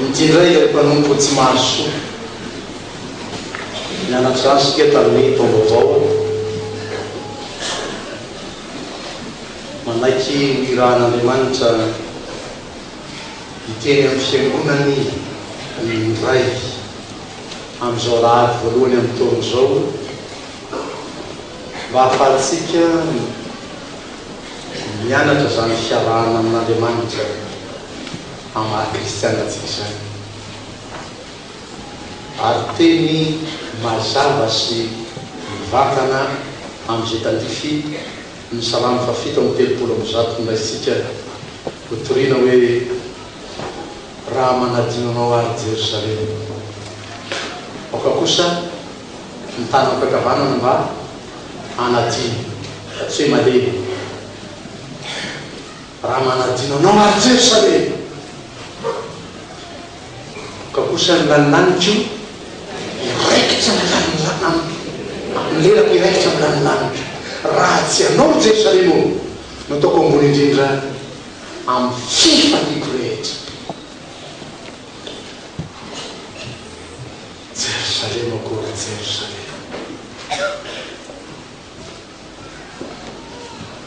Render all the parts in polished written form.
Inty indray ilay mpanompo tsy mahasoa. Nianatra izany isika tamin'ny taom-baovao. Manaiky ho irahan'Andriamanitra hiteny amin'ny fiangonany indray amin'izao alahady voalohany amin'ny taona izao mba hahafahantsika mianatra izany fiarahana amin'Andriamanitra amin'ny maha kristiana antsika izany. Ary teny mazava sy mivantana amin'izay tandrify ny Salamo fahafito amby 130 noraisintsika hotorina hoe, Raha manadino anao aho ry Jerosalema, aoka kosa ny tanako ankavanana mba hanadino, fa tsy hoe malemy. Raha manadino anao aho ry Jerosalema, aoka kosa ny lanilaniko hiraikitra amin'ny lanilaniko, ny lelako hiraikitra amin'ny lanilaniko. Raha tsy ianao ry Jerosalema ô, no ataoko ambony indrindra amin'ny fifaliako rehetra. Jerosalema koa ry Jerosalema.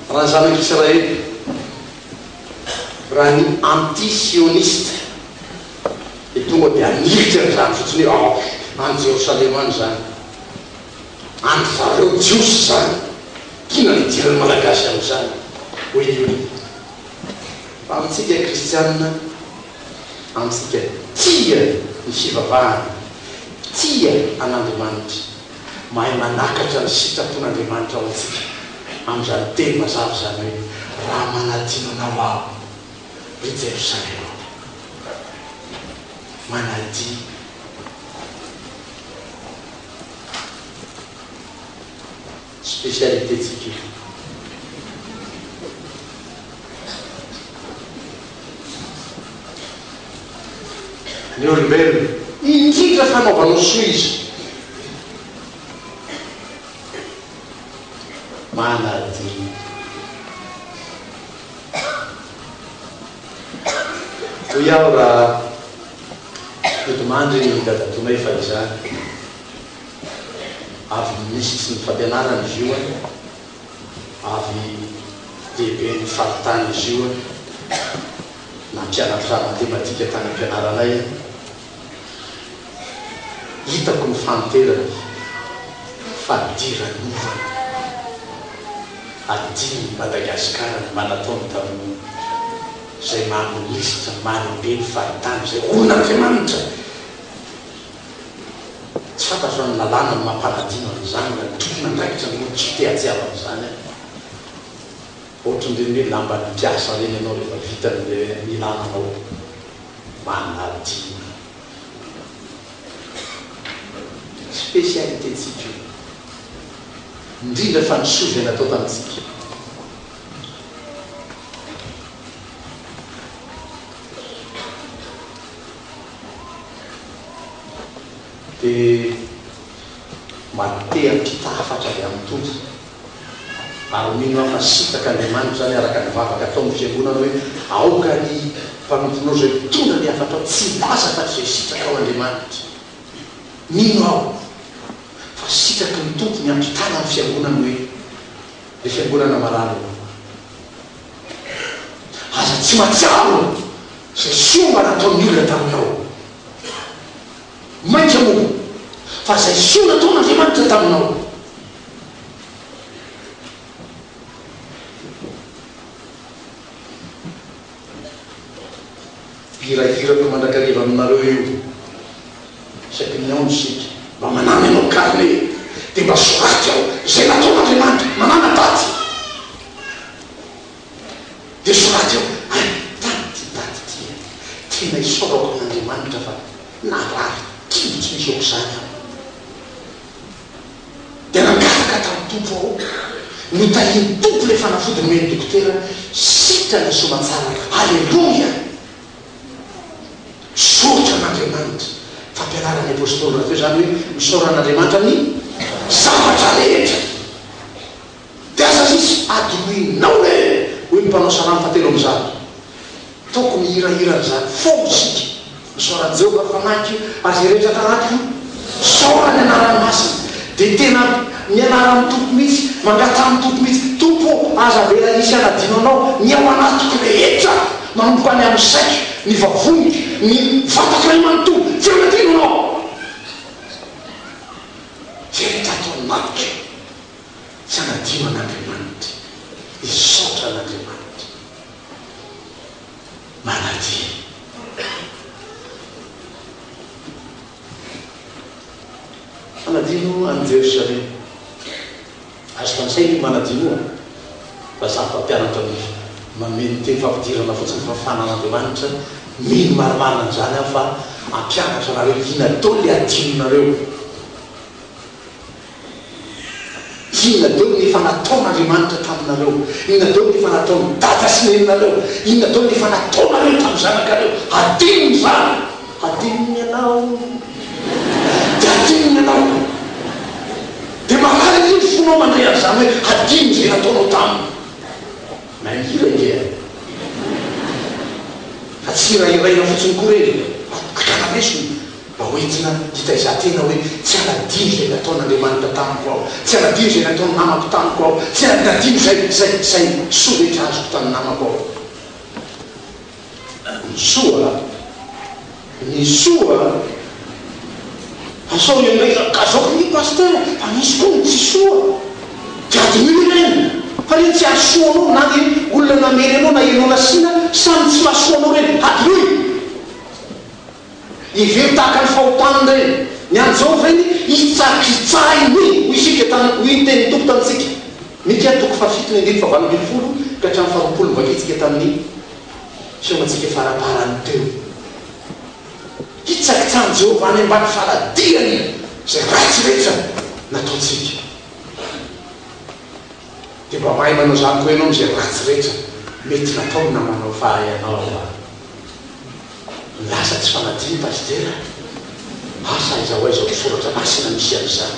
Raha ny zanak'Israely, raha ny anti-sioniste dia tonga dia hanilika an'izany fotsiny hoe oh, any Jerosalema any izany. An-dry zareo Jiosy izany. Inona no idiran'ny Malagasy amin'izany? Hoy i Yuri. Fa amintsika Kristianina, amintsika tia ny fivavahana, tia an'Andriamanitra, mahay manakatra ny sitrapon'Andriamanitra ho antsika amin'izany teny mazava izany hoe, Raha manadino anao aho, ry Jerosalema, manadino. Spécialité tsika io. Ny olombelona, indrindra fanaovanao soa izy, manadino. Hoy aho raha nodimandry ny dadatoanay fahizany. Avy minisitry ny fampianarana izy io an, avy lehiben'ny faritany izy io an, nampianatra matematika tany am-pianaranay an, hitako ny fahanterany, fadiranovana, adinon'i Madagasikara ny mba nataony tamin'ny izay maha minisitra, maha lehibe ny faritany, izay olon'Andriamanitra. Tsy fantatro raha ny lalàna no mampanadino an'izany na ny tompon'andraikitra no tsy te hahatsiaro an'izany an! Ohatran'ireny hoe lamban'ny mpiasa ireny ianao rehefa vita ny nilana anao manadino. Spécialité-ntsika io. Indrindra fa ny soa izay natao tamintsika. Dia mba te hampita hafatra avy amin'ny Tompo. Ary mino aho fa sitraka Andriamanitra izany araka ny vavaka ataon'ny Fiangonana hoe aoka ny mpanomponao izay mitondra ny hafatrao tsy hilaza afa-tsy izay sitrakao Andriamanitra. Mino aho fa sitraky ny Tompo ny hampitana amin'ny Fiangonany hoe ry Fiangonana malala ô, aza tsy mahatsiaro izay soa mba nataon'ny olona taminao. Mainka moa fa izay soa nataon'Andriamanitra taminao. Hirahirako mandrakariva aminareo io isaky ny mihaona isika. Mba manana ianao carnet dia mba soraty ao izay nataon'Andriamanitra. Manana daty. Dia soraty eo, hay tamin'ity daty ity e, tena isaorako an'Andriamanitra fa narary kibo tsy misy ohatr'izany aho. Dia nangataka tamin'ny Tompo aho, notahian'ny Tompo ilay fanafody nomen'ny dokotera, sitrana soamatsara, Aleloia! Misaotra an'Andriamanitra. Fampianaran'ny Apostoly rahateo izany hoe misaora an'Andriamanitra amin'ny zavatra rehetra. Dia aza misy adinoinao e! Hoy ny mpanao salamo fahatelo amin'izany. Tokony hihirahira an'izany foana isika. Misaora an'i Jehovah ry fanahiko ary izay rehetra ato anatiko, misaora ny anarany masina. Dia tena mianara amin'ny Tompo mihitsy, mangataha amin'ny Tompo mihitsy, Tompo ô, aza avela hisy hanadino Anao ny ao anatiko rehetra, manomboka any amin'ny saiko, ny vavoniko, ny vatako iray manontolo, tsy hanadino Anao. Izay rehetra ato anatiko, tsy hanadino an'Andriamanitra. Hisaotra an'Andriamanitra. Manadino. Manadino an'i Jerosalema. Azo tanisaina io manadino io an! Fa za mpampianatra ny manome ny teny fampidirana fotsiny fa fanan'Andriamanitra, mino marimarina an'izany aho fa hampianatra anareo inona daholo le adinonareo. Inona daholo ny efa nataon'Andriamanitra taminareo? Inona daholo ny efa nataon'i dada sy neninareo? Inona daholo ny efa nataonareo tamin'ny zanakareo? Hadinony izany! Hadinony ianao! Dia hadinony ianao! Dia marary ange ny fonao mandre an'izany hoe hadino izay nataonao taminy. Mahay mihira ange e! Fa tsy hirahiraina fotsiny koa ireny fa hakana lesona. Mba ho entina hitaiza-tena hoe tsy hanadino izay nataon'Andriamanitra tamiko aho, tsy hanadino izay nataon'ny namako tamiko aho, tsy hanadino izay izay izay soa rehetra azoko tamin'ny namako aho. Ny soa, ny soa, fa sao ianao hoe ka zao anie Pasteur fa misy koa ny tsy soa, dia adinoy ireny, fa ireny tsy hahasoa anao na ny olona namely anao na ianao nasiana, samy tsy mahasoa anao ireny, adinoy! Hevero tahaka ny fahotany ireny. Ny an'i Jehovah ireny hitsakitsahiny, hoy isika tamin'ny, hoy ny tenin'ny Tompo tamintsika. Mika toko fahafito ny andininy fahavalo ambinifolo ka hatramin'ny faharoapolo novakintsika tamin'ny fihaonantsika faraparany teo. Hitsakitsahan'i Jehovah any ambany faladiany izay ratsy rehetra nataontsika. Dia mba mahay manao izany koa ianao amin'izay ratsy rehetra mety nataon'ny namanao fa ianao a. Lasa tsy fanadino Pasitera a! Asa aiza ho aiza ao soratra masina misy an'izany?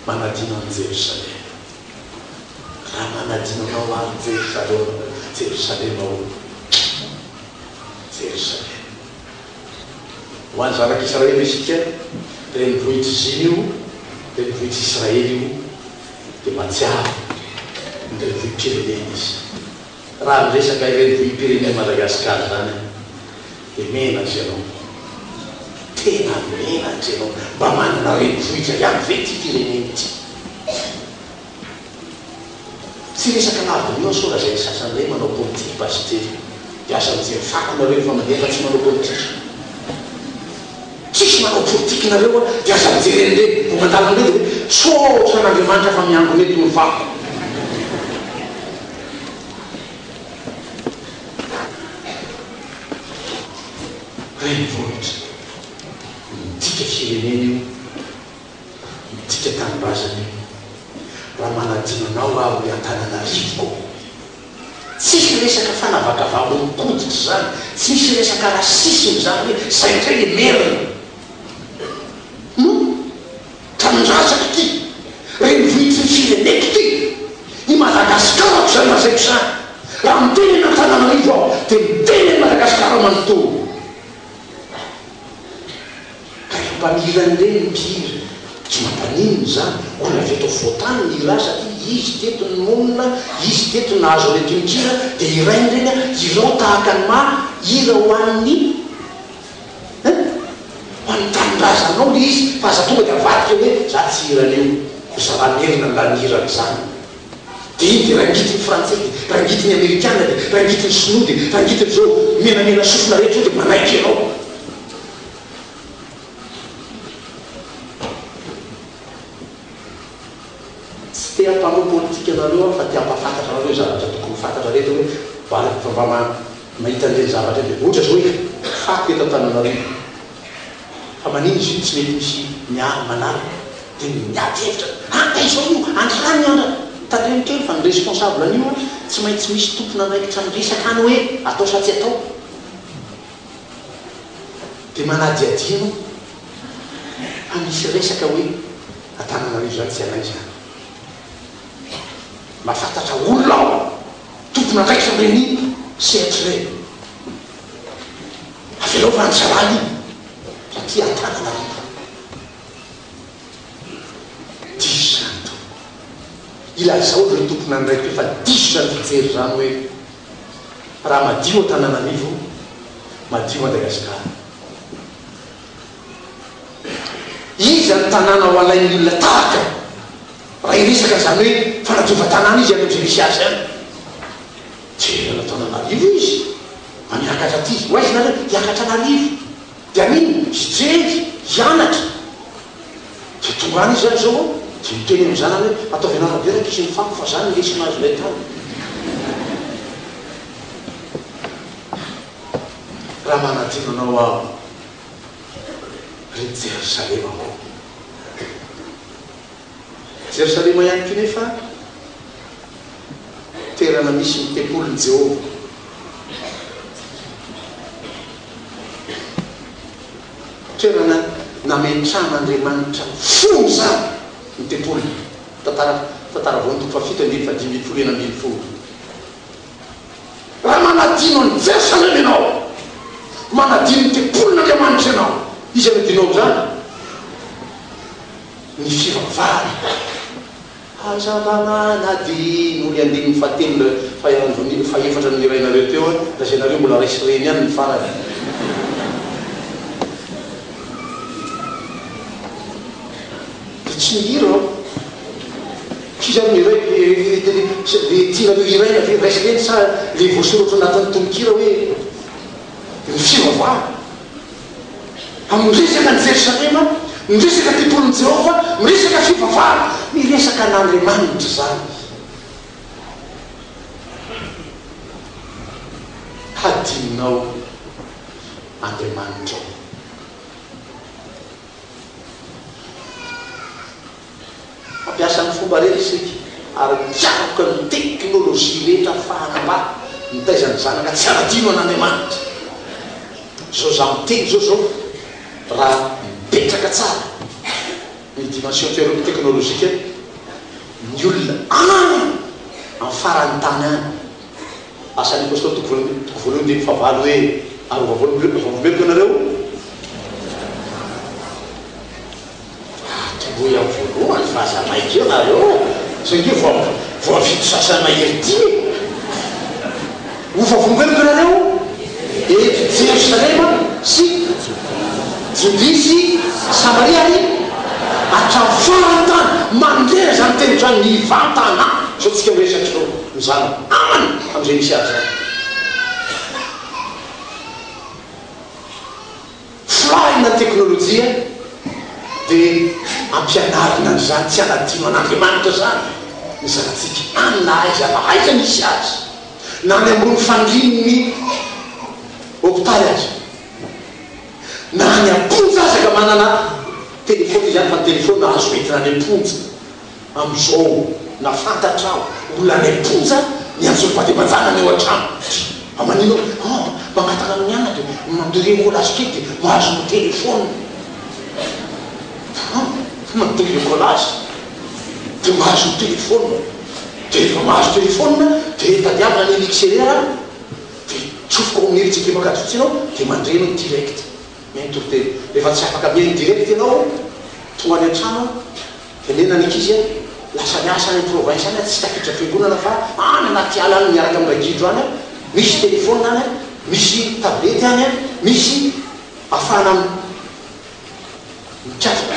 Manadino an'i Jerosalema. Raha manadino anao aho ry Jerosalema, Jerosalema ô! Jerosalema. Ho an'ny zanak'Israely isika, renivohitr'i Zina io, renivohitr'i Israely io, dia mahatsiaro ny renivohi-pirenena izy. Raha miresaka renivohi-pirenen'i Madagasikara izany aho, dia menatra ianao. Tena menatra ianao. Mba manana renivohitra ihany ve ity firenena ity? Tsy resaka laviny io sao lazain'ny sasany hoe manao politique pasitera. Dia aza mijery fako nareo rehefa mandeha fa tsy manao politique. Tsisy manao politique nareo a, dia aza mijery an'ireny. Vao mandalo an'ireny dia hoe misaotra an'Andriamanitra fa miangona eto ny fako. Renivohitra. Midika firenena io. Midika tanindrazana io. Raha manadino anao aho ry Antananarivo ko. Tsisy resaka fanavakavaham-bolon-koditra izany, tsy misy resaka racisme izany hoe zay indray le merina. Hum! Tanindrazako ity, renivohitry ny fireneko ity, i Madagasikarako izany lazaiko izany. Raha miteny an'Antananarivo aho dia miteny an'i Madagasikara manontolo. Ka rehefa mba mihira an'ireny ny mpihira, tsy mampaninona izany, olona avy eto afovoantany ny hira azy satria izy teto no nonina, izy teto no nahazo an'ilay tononkira, dia hirainy ireny an, hirao tahaka ny maha hira ho an'ny hein, ho an'ny tanindrazanao ilay izy, fa aza tonga dia avadika hoe za tsy hihira an'io, ry zalahy merina no lany hira an'izany. Dia iny dia rangitin'ny frantsay dia rangitin'ny amerikana dia rangitin'ny sinoa dia rangitin'izao menamena sofina rehetra izao dia manaiky ianao. Tsy te hampanao politika anareo aho fa te hampahafantatra anareo zavatra tokony ho fantatra rehetra hoe mba rehefa mba mahita an'ireny zavatra ireny dia ohatra izao hoe fako eto Antananarivo fa maninona izy io tsy mety misy miaro manala dia miady hevitra ah ka izao io androany andra tandremo kely fa ny responsable an'io tsy maintsy misy tompon'andraikitra miresaka any hoe atao sa tsy atao. Dia manadihadiana aloha fa misy resaka hoe Antananarivo izany tsy anay izany. Mahafantatra olona aho tompon'andraikitra amin'ireny sehatra ireny. Avelao fa any zalahy iny fa aty Antananarivo. Diso izany tompoko. Ilazao ireo tompon'andraikitra fa diso izany fijery izany hoe raha madio Antananarivo, madio Madagasikara. Iza ny tanàna ho alain'ny olona tahaka? Raha hiresaka an'izany hoe fanadiovan-tanàna izy any amin'izay misy azy any. Jereo an'Antananarivo izy, mba miakatra aty izy. Ho aiza nareo? Hiakatra an'Arivo. Dia haninona? Hijery, hianatra. Dia tonga any izy zany izao an, dia miteny amin'ny zanany hoe, ataovy an'arabe rankizy ny fako fa zany ny lesona azonay tany. Raha manadino anao aho, ry Jerosalema ô. Jerosalema ihany koa nefa toerana misy ny tempolin'i Jehovah. Toerana nametrahan'Andriamanitra ny fony izany ny tempoliny. Tantara Tantara voalohany toko fahafito andininy fahadimy ambin'ny folo 16. Raha manadino an'i Jerosalema ianao, manadino ny tempolin'Andriamanitra ianao, iza no adinao amin'izany? Ny fivavahana. Aza mba manadino ny andininy fahatelo na fahefatra nohirainareo teo an, lazainareo mbola ray sy reny ihany ny farany. Dia tsy mihira aho. Iza no iray le tianareo hiraina ve ray sy reny sa le voasoratra anatin'ny tononkira hoe ny fivavahana? Miresaka an'i Jerosalema, miresaka tempolin'i Jehovah, miresaka fivavahana, miresaka an'Andriamanitra izany. Hadinonao Andriamanitrao. Mampiasa ny fomba rehetra isika ary mikaroka ny teknolojia rehetra ahafahana mba mitaiza ny zanaka tsy hanadino an'Andriamanitra. Izao izaho miteny izao izao raha mipetraka tsara ny dimension teknolojika ny olona any amin'ny faran'ny tany any. Asan'ny Apostoly toko voalohany toko voalohany andininy fahavalo hoe ary ho vavolombeloko ianareo. Atombohy amin'ny voalohany fa aza maika eo nareo sao ange vao voavidy sasany mahery ity e! Ho vavolombeloko ianareo eto Jerosalema sy Jodia sy Samaria ary hatramin'ny faran'ny tany. Mandrera izany teny izany mivantana izao tsika miresaka izao ny zanako any amin'izay misy azy any. Folahina ny teknolojia dia ampianarina an'izany tsy hanadino an'Andriamanitra izany ny zanatsika any na aiza na aiza misy azy, na any ambony fandrian'ny hopitaly aza, na any am-ponja aza ka manana telefaonina izy any fa ny telefaonina azo entina any am-ponja. Amin'izao na fantatrao olona any am-ponja miantso ny vady aman-janany ao an-trano fa manino ah mangataka amin'ny anona dia mandoa écolage kely dia mahazo ny téléphone ah mandoa écolage dia mahazo ny téléphone dia rehefa mahazo téléphone dia tadiavina ny XLR dia tsofoka ao amin'ny herijika Ankadifotsy ianao dia mandre anao direct mihaino toriteny rehefa tsy afaka mihaino direct ianao tonga any an-trano Teneno ny ankizy a, lasa miasa any province any a, tsy tafiditra fiangonana fa any anaty ala any miaraka amin'ny ragidro any a, misy telephone any a, misy tablette any a, misy afahana mikatroka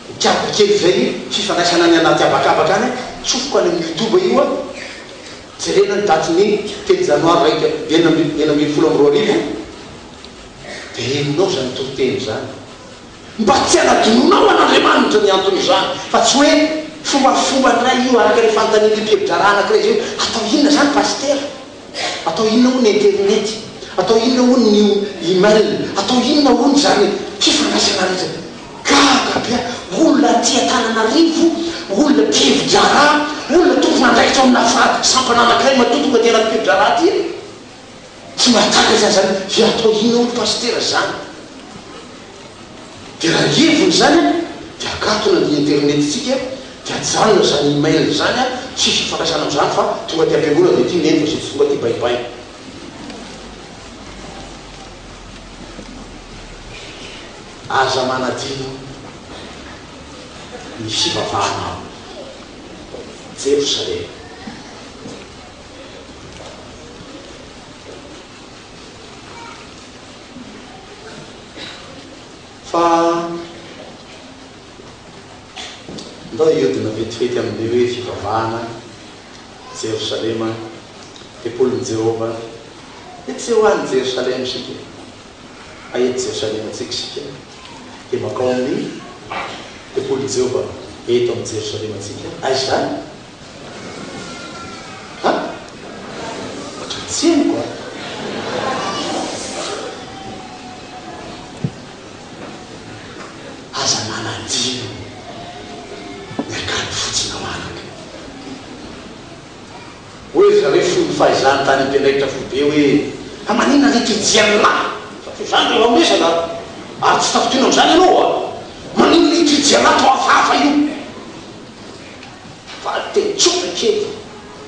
mikaroka kely izay fifandraisana any anaty habakabaka any a, tsofoka any amin'ny youtube io a, jerena ny datin'ny telo janoary 2021 dia henonao izany toriteny izany. Mba tsy hanadinoanao an'Andriamanitra ny anton'izany, fa tsy hoe fombafomba indray io araka ilay fanontanian'ilay mpihevi-draharaha anankiray izay hoe, atao inona izany Pasitera? Atao inona hono ny internet? Atao inona hono ny email? Atao inona hono izany fifandraisana rehetra? Gaga be aho, olona aty Antananarivo, olona mpihevi-draharaha, olona tompon'andraikitra ao amina fa sampana anankiray matoa tonga aty anaty mpihevi-draharaha aty e! Tsy mahatakatra izany hoe atao inona hono Pasitera izany? Dia raha heviny izany an, dia akatona ny internet-tsika dia. Dia ajanona izany email izany an, tsisy ifandraisana amin'izany fa tonga aty am-piangonana dia ity neny fa izay tsy tonga aty bye bye. Aza manadino ny fivavahana ao Jerosalema. Fa ndao hiodina vetivety amin'ilay hoe fivavahana, Jerosalema, tempolin'i Jehovah. Dia tsy ho any Jerosalema isika e! Fa eto Jerosalema antsika isika, dia mankao amin'ny tempolin'i Jehovah eto amin'i Jerosalema antsika. Aiza izany? Ha? Ohatran'ny tsy henoko an! Aza manadino ny akany fotsinao anaka. Hoy ry zareo fony fahizany tany am-piandraikitra foibe hoe, Fa maninona re ity jianlahy? Fa toy izany rehefa miresaka ary tsy tafintohina amin'izany ianao a! Maninona ity jianlahy toa hafahafa io? Fa teny tsotra kely,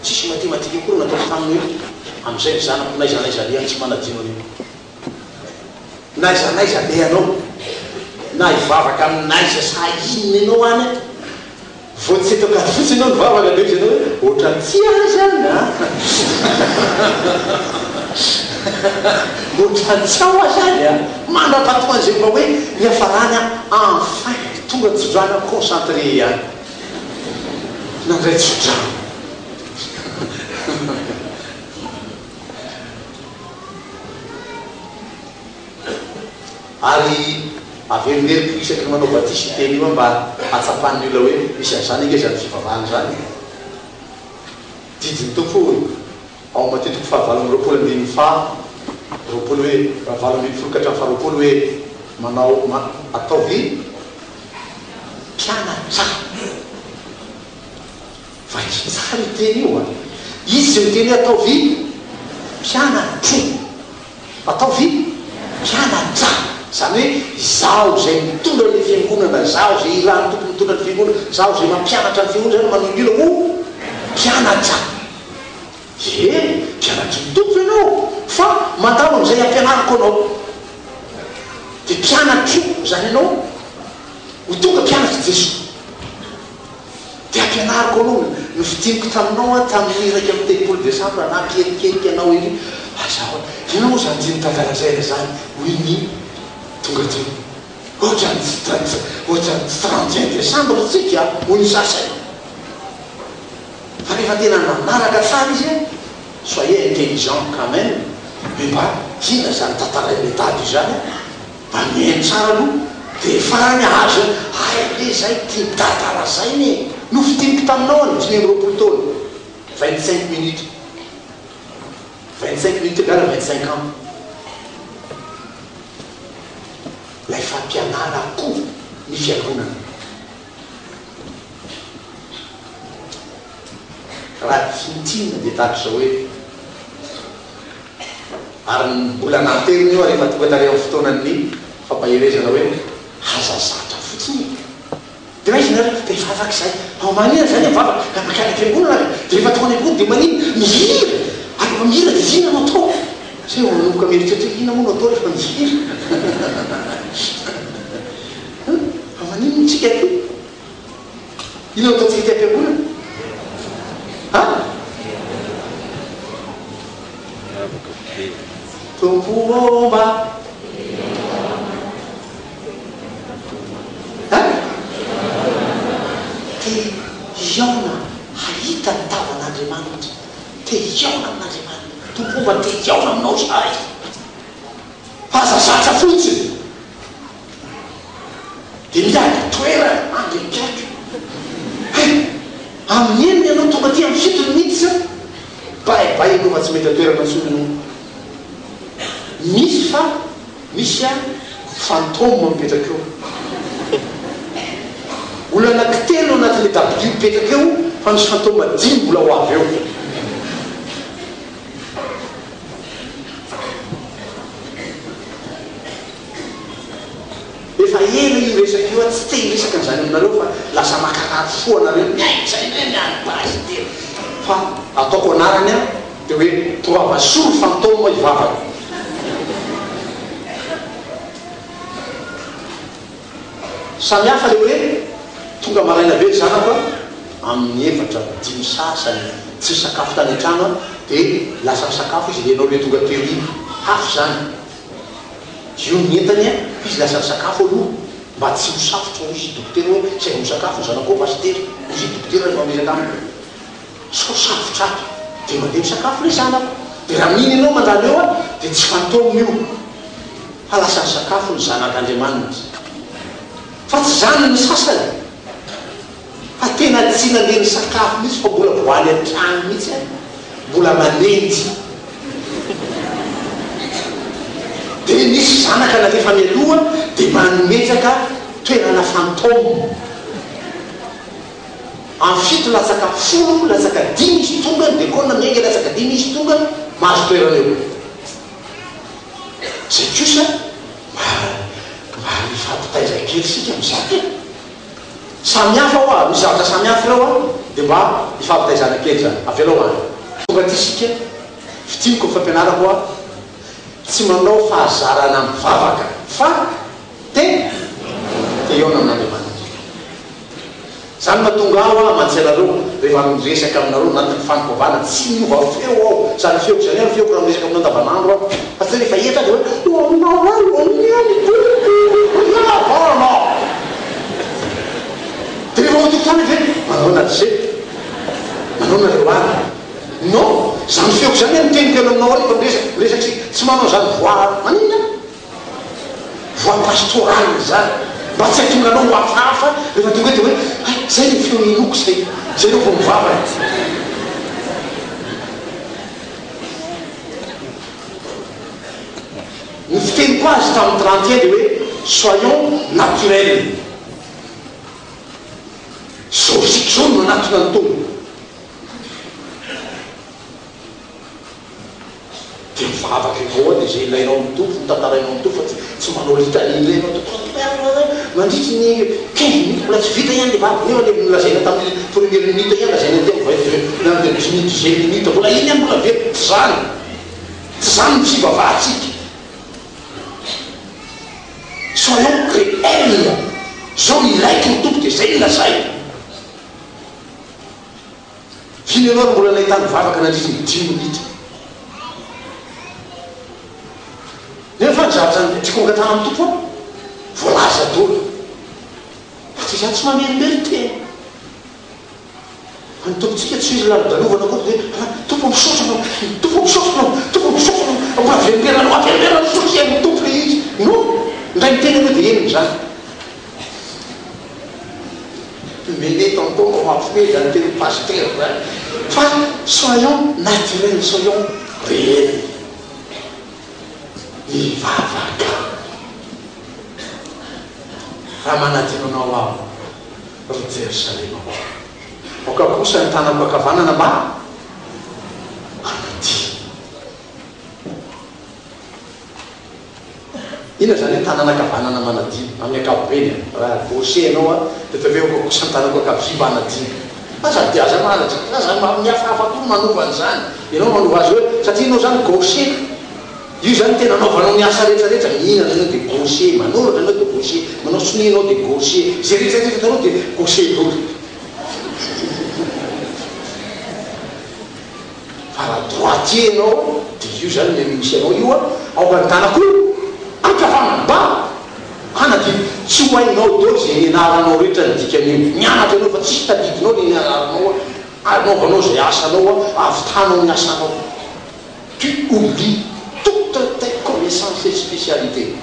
tsisy matematika akory nataoko taminy hoe, amin'izay ny zanako n'aiza n'aiza alehany tsy manadino an'io. N'aiza n'aiza alehanao, na hivavaka amin'aiza sa inona ianao any an, vao tsy eto Ankadifotsy ianao nivavaka dia hoy ianao hoe ohatran'ny tsy ahy izany an! Ohatran'ny tsy ao aho izany an! Mandra-patoan'izay mba hoe niafarany an, enfin tonga tsodrano aho concentré ihany. Nandray tsodrano. Ary averimberiko isaky ny manao batisa io teny io aho mba hahatsapan'ny olona hoe misy an'izany ange izany fivavahana izany e! Didin'ny Tompo hoy ao amin'ny Matio toko fahavalo amby 20 andininy faha 20 hoe, 18 ka hatramin'ny faha 20 hoe, manao, ma, ataovy mpianatra. Vakio tsara io teny io a! Izy izay miteny hoe ataovy mpianatro. Ataovy mpianatra. Izany hoe izaho izay mitondra ilay fiangonana, izaho izay irahan'ny Tompo mitondra ny fiangonana, izaho izay mampianatra ny fiangonana izany manohy ny olona ho mpianatra. Ie, mpianatry ny Tompo ianao fa mandalo amin'izay ampianariko anao. Dia mpianatro izany ianao ho tonga mpianatr'i Jesoa. Dia ampianariko anao ny nofintiniko taminao aho tamin'ny 31 desambra nampierikerika anao ery aza ahoana inona moa izany tian'i dada lazaina izany hoy ny tonga teo ohatran'ny tsy ohatran'ny tsy 31 desambra tsika hoy ny sasany fa rehefa tena nanaraka tsara izy an soyez intelligent quand même hoe mba inona izany tantarain'ilay dada io izany an Mba mihaino tsara aloha dia farany ahazo hay anie zay tian'i dada lazaina e! Nofintiniko taminao any 25 taona, 25 minutes, 25 minutes égale 25 ans, ilay fampianarako ny fiangonana. Raha fintinina dia tahaka izao hoe. Ary mbola nanteriny io ary efa tonga tary amin'ny fotoanan'ny fampaherezana hoe aza zatra fotsiny e! Dia aiza nareo? Dia hivavaka izahay. Ao maninona izany mivavaka? Ka mankany am-piangonana ary. Dia rehefa tonga any am-piangonana dia maninona? Mihira! Ary rehefa mihira dia inona no atao? Zay vao manomboka mieritreritra hoe inona moa no atao rehefa mihira? Fa maninona isika aty? Inona no ataontsika ety am-piangonana? Ha? Tompo ô mba. Ha? Te hihaona hahita ny tavan'Andriamanitra. Te hihaona amin'Andriamanitra. Tompo ô mba te hihaona aminao izahay. Fa aza zatra fotsiny. Dia miady toerana andriakiaky. Hay! Amin'ny enina ianao tonga aty amin'ny fito ny miditra, bay bay ianao fa tsy mety an-toerana intsony ianao. Misy fa misy a fantôme mipetraka eo. Olona anankitelo anatin'ilay dabilio mipetraka eo fa misy fantôme dimy mbola ho avy eo. Efa ela io resaka. resaka io aho, tsy te hiresaka an'izany aminareo fa lasa mankarary fo anareo, mihaino izay indray ny an'i Pasitera. Fa ataoko anarany aho dia hoe tongava soa ry fantôme hivavaka. Samy hafa le hoe tonga maraina be ry zanako a, amin'ny efatra, dimy sasany, tsy nisakafo tany an-trano aho, dia lasa nisakafo izy, ianao le tonga teo iny. Hafa izany. Io ny entany a, fa izy lasa nisakafo aloha mba tsy ho safotra hoy izy dokotera hoe saivo misakafo ny zanakao pasitera, hoy izy dokotera rehefa miresaka amiko. Sao safotra ato dia mandeha misakafo ilay zanako. Dia raha mino ianao mandalo eo aho dia tsy fantôme io fa lasa nisakafo ny zanak'Andriamanitra. Fa tsy izany ny sasany fa tena tsy nandeha nisakafo mihitsy fa mbola vao any an-trano mihitsy aho mbola manenjy. Dia nisy zanaka nalefa mialoha dia mametraka toerana fantôme. Amin'ny fito latsaka folo latsaka dimy izy tonga, ny dekona miainga latsaka dimy izy tonga, mahazo toerana eo. Izay kosa mba mba hifampitaiza kely isika amin'izany e! Samy hafa hoa, misy zavatra samy hafa ireo an, dia mba hifampitaizana kely izany. Avelao any. Tonga aty isika, fintiniko ny fampianarako hoa, tsy manao fahazarana mivavaka fa te te hihaona amin'Andriamanitra. Izany no mahatonga ahy hoa mantsy anareo rehefa miresaka aminareo anatin'ny fanompoavana tsy miova feo aho, izany feoko izany ihany ny feoko raha miresaka aminao andavanandro aho, fa tsy hoe rehefa eto aho dia hoe dia rehefa ao an-tokotany ve manaona ry se, manaona ry oana. Non, izany feoko izany ihany ny teniko eny aminao rehefa miresaka, miresaka isika, tsy manao izany voix maninona? Voix pastorale izany, mba tsy hahatonga anao ho hafahafa rehefa tonga eo dia hoe hay, izay ilay feo henoiko izay, izay ireo vao mivavaka. Ny fiteniko azy tamin'ny 31 dia hoe soyons naturels. Izao isika izao no manatona ny Tompo. Dia mivavaka ianao ao dia izay ilainao amin'ny Tompo no tantarainao amin'ny Tompo fa tsy tsy manao litanie indray ianao Tompo mandritry ny quinze minutes mbola tsy vita ihany ilay vavaka nefa ilay nolazaina tamin'ny première minute ihany lazaina aty amin'ny vingt deux na dix minutes dixième minute mbola iny ihany mbola very tsy izany tsy izany ny fivavahantsika soyons réels izao ilaiko ny Tompo dia izay no lazaiko. Firy ianao no mbola nahita nivavaka nandritry ny dimy minitra? Nefa ny zavatra tiako angatahana amin'ny Tompo an, voalaza daholo. Fa tsy izaho tsy mamerimberin-tena. Fa ny Tompontsika tsy izy lalodalovana akory dia hoe, Tompo misaotra Anao, Tompo misaotra Anao, Tompo misaotra Anao, mbola averimberanao, averimberanao misaotra amin'ny Tompo ilay izy. Non! Indray miteny ianao dia henony izany. Mele tonton vao mampiomehy zany teny pasitera zany fa soyons naturel soyons réel mivavaka raha manadino anao aho ry Jerosalema ô aoka kosa ny tanako ankavanana mba hanadino. Inona izany hoe tanana ankavanana manadino? Amin'ny ankapobeny an, raha gaucher ianao an, dia ataovy hoe aoka kosa ny tanako ankavia mba hanadino. Aza dia aza manatra, aza mihafahafa koa ny manova an'izany. Ianao manova azy hoe, satria ianao izany gaucher, io izany tena anaovanao ny asa rehetra rehetra, mihinana ianao dia gaucher, manoratra ianao dia gaucher, manao sonia ianao dia gaucher, izay rehetra rehetra ataonao dia gaucher daholo. Fa raha droitier ianao dia io izany le misy anao io a, aoka ny tanako ankavanana mba hanadino, tsy ho hainao daholo izay nianaranao rehetra ny dikan'io, nianatra ianao fa tsisy tadidinao le nianaranao a, anaovanao izay asanao a, ahavitanao ny asanao, tu oublies toutes tes connaissances et spécialités.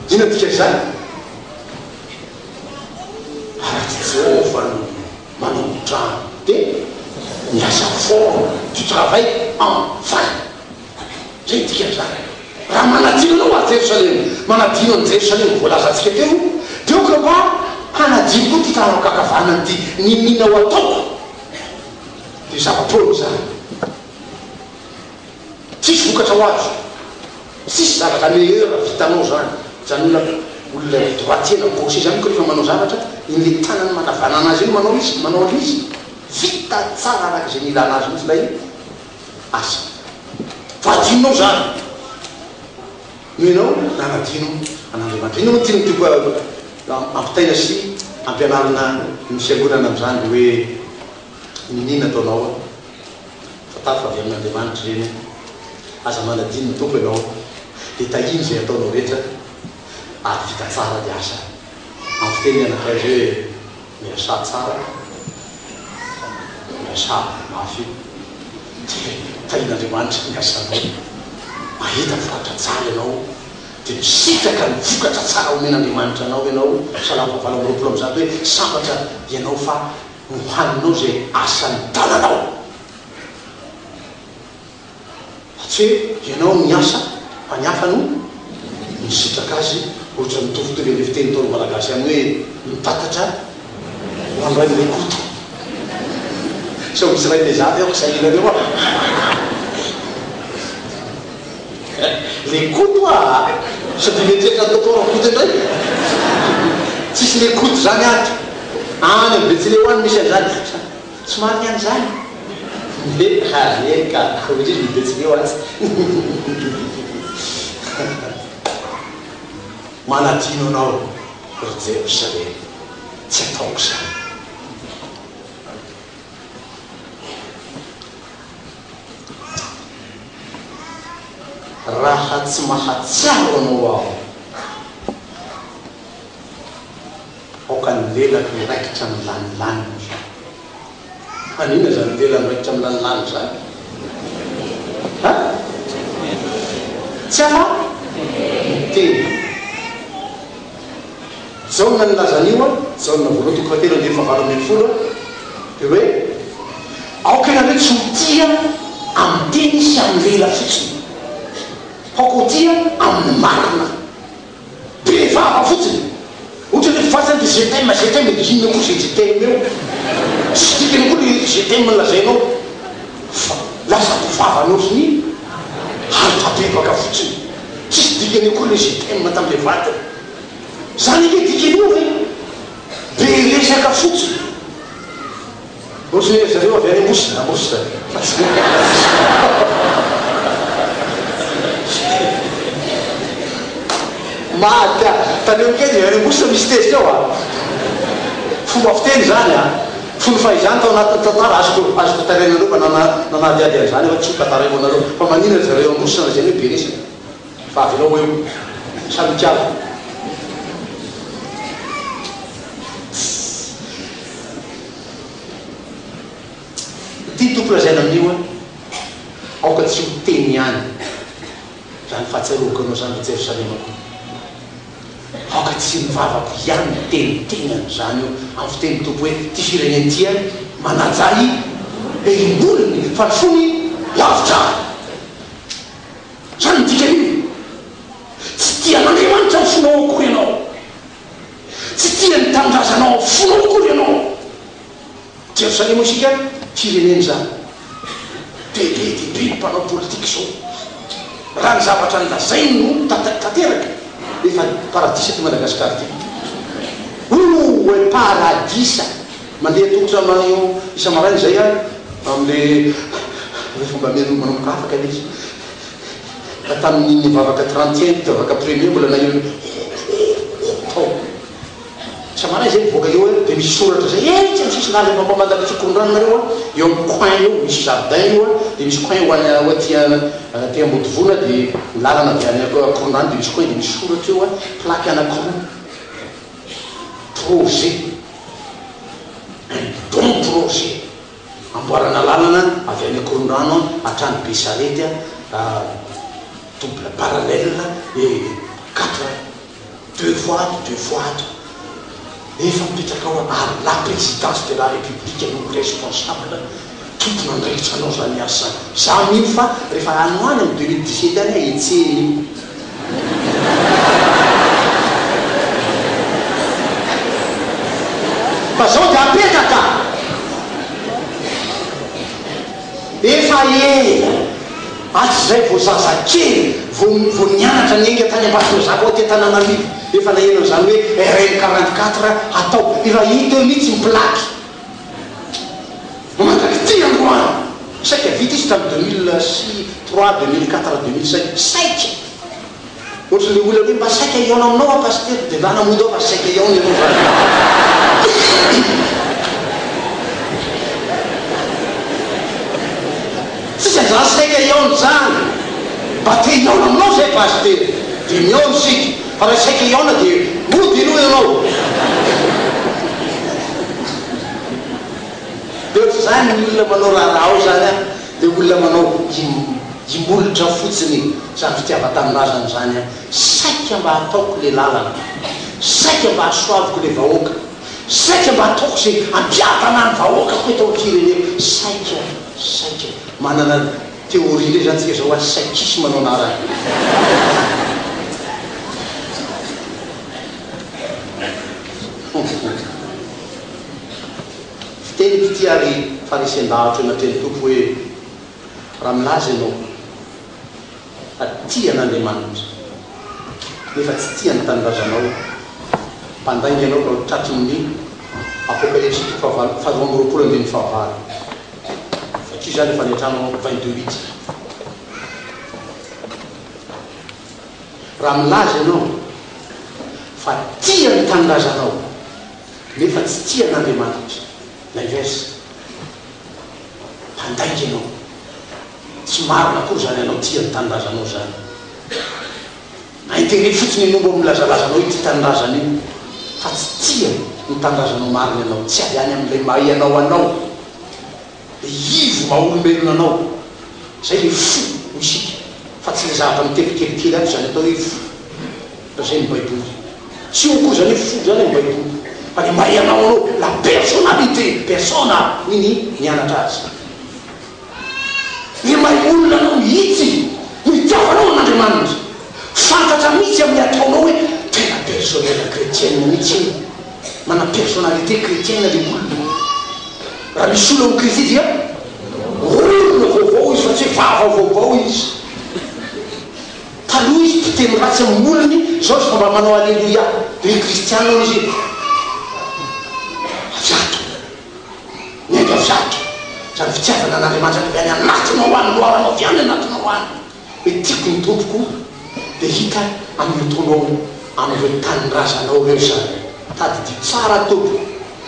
Inona ny dikan'izany? Raha tsy Jehovah no Manao trano dia miasa foana, tu travailles en vain. Zay ny dikan'izany. Raha manadino anao aho Jerosalema, manadino an'i Jerosalema voalazantsika teo, dia aoka mba hanadino koa ity tanako ankavanana ity, n'inon'inona ho ataoko dia zava-poana izany. Tsisy vokatra ho azo. Tsisy zavatra meilleur vitanao izany. Mijanona. Olona droitier na gaucher zany ko rehefa manao zavatra, iny le tanany manavanana azy iny manao izy, manao an'ilay izy, vita tsara araka izay nilana azy mihitsy ilay asa. Fa adinonao izany noho ianao nanadino an'Andriamanitra. Inona moa tian'ny Tompo ampitaina sy ampianarina ny fiangonana amin'izany dia hoe niniana ataonao an? Fantaro fa avy amin'Andriamanitra ireny an! Aza manadino ny Tompo ianao dia tahiny izay ataonao rehetra ary vita tsara ny asa. Amin'ny fiteniny anankiray izay hoe miasà tsara, miasà mafy dia tahin'Andriamanitra ny asanao. Mahita vokatra tsara ianao dia misitraka ny vokatra tsara omen'Andriamanitra anao ianao, Salamo fahavalo amby 120 hoe sambatra ianao fa Nohaninao izay asan'ny tananao. Fa tsy hoe ianao no niasa fa ny hafa no nisitraka azy, ohatran'ny mitovitovy amin'ilay fiteny ntaolo malagasy ihany hoe mitatatra ho an'ny rain'i Rekoto. Sao misy ray tezavy aho ka sahinareo aho. Lekoto aa! Sao dia mieritreritra an'i Tonton Rakoto indray? Tsisy Lekoto izany ato. Any amin'ny Betsileo any misy an'izany. Tsy marina an'izany? He ary eny ka, hoy izy ny Betsileo atsy. Manadino anao ry Jerosalema. Tsy ataoko izany. Raha tsy mahatsiaro anao aho, aoka ny lelako hiraikitra amin'ny lanilanitra. Maninona izany lela miraikitra amin'ny lanilanitra izany? Ha? Tsy afa miteny. Jaona nilaza an'io an, Jaona voalohany toko fahatelo andininy fahavalo ambin'ny folo an, dia hoe, Aoka ianareo tsy ho tia amin'ny teny sy amin'ny lela fotsiny, fa aoka ho tia amin'ny marina. Be vava fotsiny. Ohatra hoe fasana dia je t'aime, je t'aime, inona koa izay je t'aime eo? Tsisy dikany koa ilay je t'aime lazainao fa lasa be vava ohatry ny alphabebaka fotsiny. Tsisy dikany akory ilay je t'aime tamin'ilay vadiny. Zany ange dikan'io e! Be resaka fotsiny. Ohatry ny ry zareo avy any Ambositra, Ambositra fa tsy Maty a! Tandremo kely any Ambositra misy tezitra ao a! Fomba fiteny izany a! Fony fahizany tao anatin'ny tantara, azoko azoko tarainareo fa nanadihady an'izany aho fa tsy ho tantaraiko anareo fa maninona ry zareo Ambositra lazaina hoe be resaka? Fa avelao ho eo. Samy hitiava. Ity Tompo lazaina amin'io hoe, Aoka tsy ho teny ihany izany fahatsiarovako anao izany ry Jerosalema ko. Aoka tsy ny vavako ihany no miteniteny an'izany eo amin'ny fitenin'ny Tompo hoe, Ity firenena ity manaja ahy erim-bolony fa ny fony lavitra ahy. Izany no dikan'io. Tsy tia an'Andriamanitra amin'ny fonao akory ianao. Tsy tia ny tanindrazanao amin'ny fonao akory ianao. Jerosalema isika firenena izany. Be be dia be ny mpanao politika izao. Raha ny zavatra nolazainy no tanteraka, efa paradisa ity Madagasikara ity. Ouh paradisa! Mandeha tongotra eo isa-maraina izay aho amin'ilay rehefa mba manomboka afaka ilay izy. Fa tamin'ny nivavaka trentième, nivavaka premier mbola naheno tao. Isa-maraina izay mivoaka eo aho dia misy soratra izay etsy amin'ny sisin-dalana efa mba mandalo etsy Ankorondrano nareo an, eo amin'ny coin eo misy jardin io an, dia misy coin ho any ho aty aty Ambodivona dia ny lalana avy any Ankorondrano dia misy coin dia misy soratra eo an, plaque anankiroa. Projet. Un bon projet. Amboarana lalana avy any Ankorondrano hatrany Besarety double parallèle et quatre deux fois ato deux fois ato. Efa mipetraka ao ary la présidence de la république no responsable tompon'andraikitra anao zany asa zany. Za mino fa rehefa any ho any amin'ny 2017 any aho hetsehina io. Fa zao dia apetraka. Efa ela hatrizay vao zazakely vao vao nianatra niainga tany Ambatondrazaka ho aty Antananarivo. Efa naheno an'izany hoe RN 44 hatao. Efa hita eo mihitsy ny plaque. Mandrak'ity androany. Saika vita izy tamin'ny 2003, 2004, 2005. Saika. Ohatran'ilay olona hoe mba saika hihaona aminao aho Pasitera, dia ndana mody aho fa saika hihaona ianao izany. Tsisy an'izany saika hihaona izany. Mba te hihaona aminao izay Pasitera, dia mihaona isika. Fa raha saika hihaona dia mody aloha ianao. Dia ohatr'izany ny olona manao raharaha ao izany an, dia olona manao imolotra fotsiny izany fitiavan-tanindrazana izany an, saika mba ataoko le lalana, saika mba hasoaviko le vahoaka, saika mba ataoko izay hampiadana ny vahoakako eto amin'ny fireneko, saika, saika, manana théorie indray izany tsika izao hoa saikisme no anarany. Fiteniko ity ary faharesen-dahatra eo anatrehan'ny Tompo hoe, Raha milaza ianao fa tia an'Andriamanitra nefa tsy tia ny tanindrazanao, mpandainga ianao ka ho tratry ny Apokalypsy toko fahavalo faharoa amby roapolo andininy fahavalo. Vakio izany efa any an-trano ao 22 huit. Raha milaza ianao fa tia ny tanindrazanao nefa tsy tia an'Andriamanitra, l'inverse. Mpandainga ianao. Tsy marina akory izany ianao tia ny tanindrazanao izany. Intérêt fotsiny ianao mba milazalaza anao ity tanindrazana io fa tsy tia ny tanindrazanao marina ianao. Tsy avy any amin'ilay maha ianao anao, ilay ivo maha olombelona anao. Izay ilay fo hoy isika fa tsy ilay zavatra mitefy kelikely ato izany atao hoe fo. Lazain'ny baiboly. Tsy eo akory izany hoe fo izany amin'ny baiboly. Fa ny maha ianao anao, la personnalité, persona, hoy ny nianatra azy. Ny maha olona anao mihitsy no itiavanao an'Andriamanitra. Fantatra mihitsy amin'ny ataonao hoe tena personnel chrétienne mihitsy io. Manana personnalité chrétienne ilay olona. Raha misy olona ao amin'i Kristy dia olona vaovao izy fa tsy hoe vava vaovao izy. Taloha izy mpiteny ratsy amin'ny molony, zao izy fa mba manao aleloia ry kristiana hono izy avy ato, miainga avy ato, zany fitiavana an'Andriamanitra avy any anatinao any, loharano avy any anatinao any, hoe tiako ny Tompoko dia hita amin'ny ataonao amin'ireo tanindrazanao ireo izany. Tadidio tsara tompoko,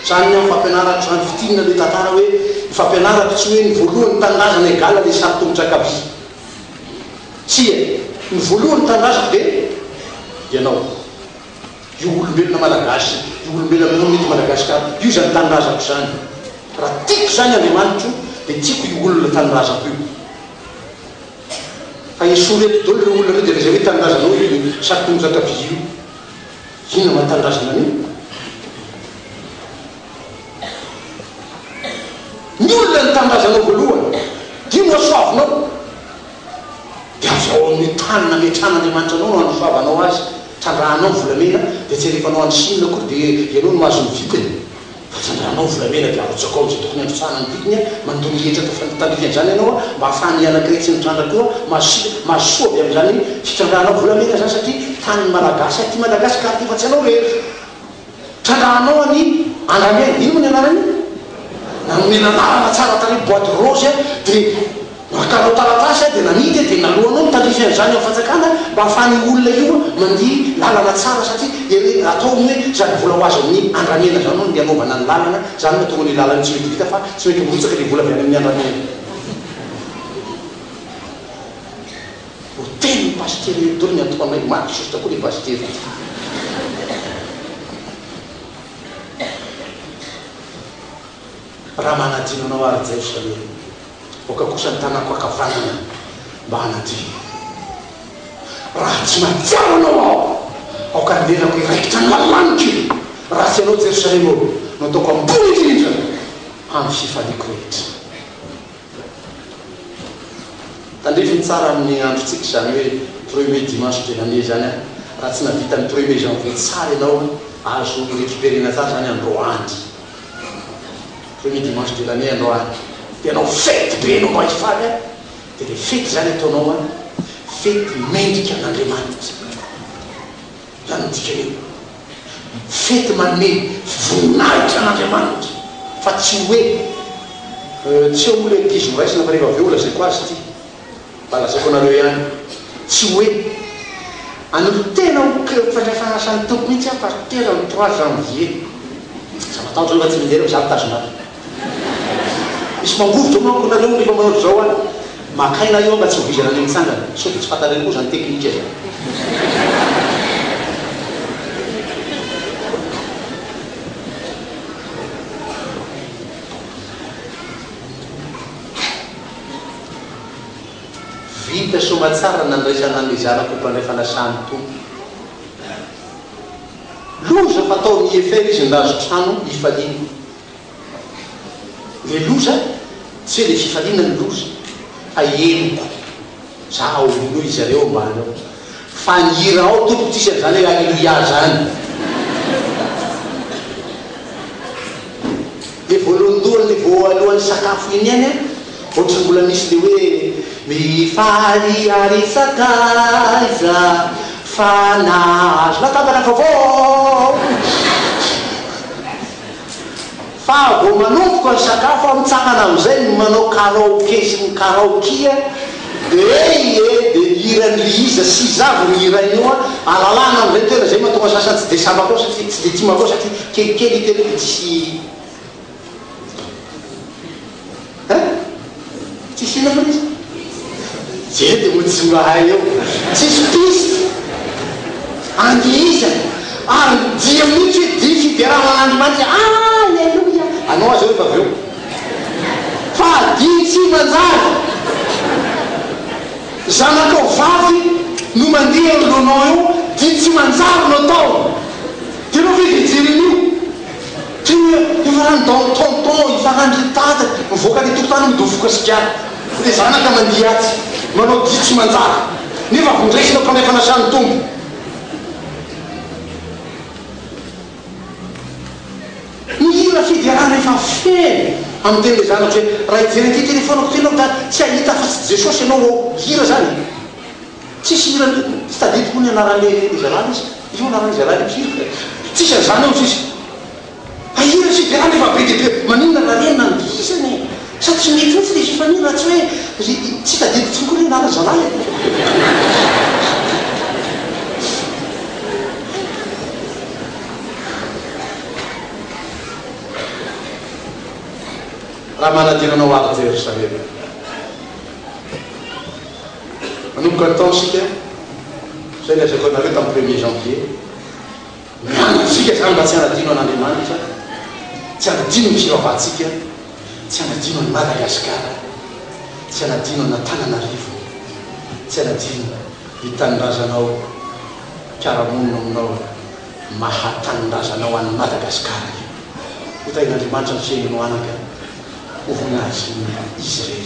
zany ny ahy fampianarako zany, fintinina le tantara hoe ny fampianarako tsy hoe ny voalohany tanindrazana égale le sary tongotra ankavia. Tsia, ny voalohany tanindrazako dia ianao. Io olombelona malagasy, io olombelona monina eto Madagasikara io izany tanindrazako izany. Raha tiako izany Andriamanitro dia tiako io olona tanindrazako io. Fa esory eto daholo ireo olona ireo dia lazaina hoe tanindrazanao io sary tongotra ankavia io. Inona maha tanindrazana an'io? Ny olona ny tanindrazanao voalohany dia no hasoavinao. Dia avy ao amin'io tany nametrahan'Andriamanitra anao no hanosoavanao azy. Trandrahanao ny volamena dia tsy alefanao any Chine akory dia ianao no mahazo ny vidiny. Fa trandrahanao ny volamena dia arotsakao amin'izay tokony handrotsahana ny vidiny, mandoa ny hetra tandrify an'izany ianao mba hahafahan'ny anankiray tsy mitrandraka koa mahazo mahazo soa avy amin'izany fitrandrahanao volamena izany satria tanin'ny Malagasy aty Madagasikara ity fa tsy anao irery. Trandrahanao any Andramena, ino moa ny anarany io? Nanomena anarana tsara tarehy bois de rose dia nakanao taratasy dia namidy dia naloanao ny tandrify an'izany ao fanjakana mba ahafahan'io olona io mandia lalana tsara satria ery ataony hoe izany vola ho azo amin'ny Andramena izany hono ny hanaovana ny lalana, izany no mahatonga an'io lalana io tsy mety vita fa tsy mety mirotsaka ilay vola avy any amin'ny Andramena. Voatery ny pasitera eto daholo ny antokanay, maty sosotra koa le pasitera. Raha manadino anao aho ry Jerosalema, aoka kosa ny tanako ankavanana mba hanadino. Raha tsy mahatsiaro anao aho, aoka ny lelako hiraikitra ny lalaniko. Raha tsy ianao Jerosalema ô, no ataoko ambony indrindra amin'ny fifaliako rehetra. Tandrifiny tsara amin'ny androntsika izany hoe premier dimanche de l'année izany an! Raha tsy nahavita ny premier janvier tsara ianao an, azo recuperer-na tsara izany androany. Premier dimanche de l'année androany. Dia hanao fety be ianao mba hifaly an! Dia ilay fety izany ataonao an, fety mendrika an'Andriamanitra. Izany no dikan'io. Fety manome voninahitra an'Andriamanitra fa tsy hoe tsy eo moa ilay ankizy noraisina fa rehefa avy eo holazaiko azy ity. Mba lazaiko anareo ihany, tsy hoe hanolo-tena ho mpiray-fanasan'ny Tompo mihitsy aho pasitera ny trois janvier. Aza matahotra aloha fa tsy mianjera fa izaho mitazona azy. Misy mangovitra manko nareo rehefa manao ohatr'izao an! Maka aina eo mba tsy ho vizana any mitsangana, sao dia tsy fantareo koa izany teknika izany. Vita soamatsara ny nandraisana an'ilay zanako ho mpandray fanasan'ny Tompo. Loza fa tao amin'ny IFR izy nahazo trano hifaliana. Ilay loza, tsy hoe ilay fifaliana no loza, fa henoko, za ao hoy zareo ambany ao, fa ny hira ao tompoko tsisy an'izany hoe Aleloia zany. Le voalohandohany le voalohan'ny sakafo iny ihany an, ohatran'ny mbola misy le hoe mifaly ary sakaiza fa nahazo latabatra vaovao. Fa vao manomboka ny sakafo aho mitsangana amin'izay no manao karaoke sy ny karaokia de ey e de ny hiran'i ry iza sy iza avy no hirainy eo an, alalahana amin'izay ny toerana, izay mahatonga ny sasany tsy de sahy makao satria tsy de tia makao satria kelikely io tena de tsisy Hein? Tsisy inona moa izy? Jereo dia mody tsy mahay eo. Tsisy piste andihizana ary ny dia mihitsy hoe dia fiderana an'Andriamanitra Aleloia! Anao aza eo rehefa avy eo. Fa dihy tsy manjary. Zanakao vavy no mandeha eo anoloanao eo, dihy tsy manjary no atao. Dia ianao ve dia hijery an'io? Toy ny hifaran'ny dans tonton, hifaran'ny ry dada, mivoaka any an-tokotany midofoka sigara, ilay zanaka mandihy atsy, manao dihy tsy manjary, nefa avy noraisina mpandray fanasan'ny Tompo. Ny hira fiderana efa feno amin'ny tenin'ilay zanako hoe, raha hijery an'ity telefaoniko ity ianao dada, tsy hahita afa-tsy Jesosy ianao ao. Hira izany e! Tsisy hira tsy tadidiko ny anaran'le le zalahy izy io anaran'le zalahy le mpihira tsisy an'izany ao tsisy fa hira sy fiderana efa be dia be maninona raha reny nandihizana e sa tsy mety mihitsy le fifaliana raha tsy hoe ry tsy tadidiko intsony koa le anaran'ny zalahy e. Raha manadino anao ary Jerosalema. Manomboka ny taona isika, izay lazaiko anareo tamin'ny premier janvier, mianatra isika izany mba tsy hanadino an'Andriamanitra, tsy hanadino ny fivavahantsika, tsy hanadino an'i Madagasikara, tsy hanadino an'Antananarivo, tsy hanadino ny tanindrazanao, mpiara-monina aminao, maha tanindrazanao an'i Madagasikara io. Ho tahin'Andriamanitra ny fiainanao anaka, ho voninahitry ny izy rehetra.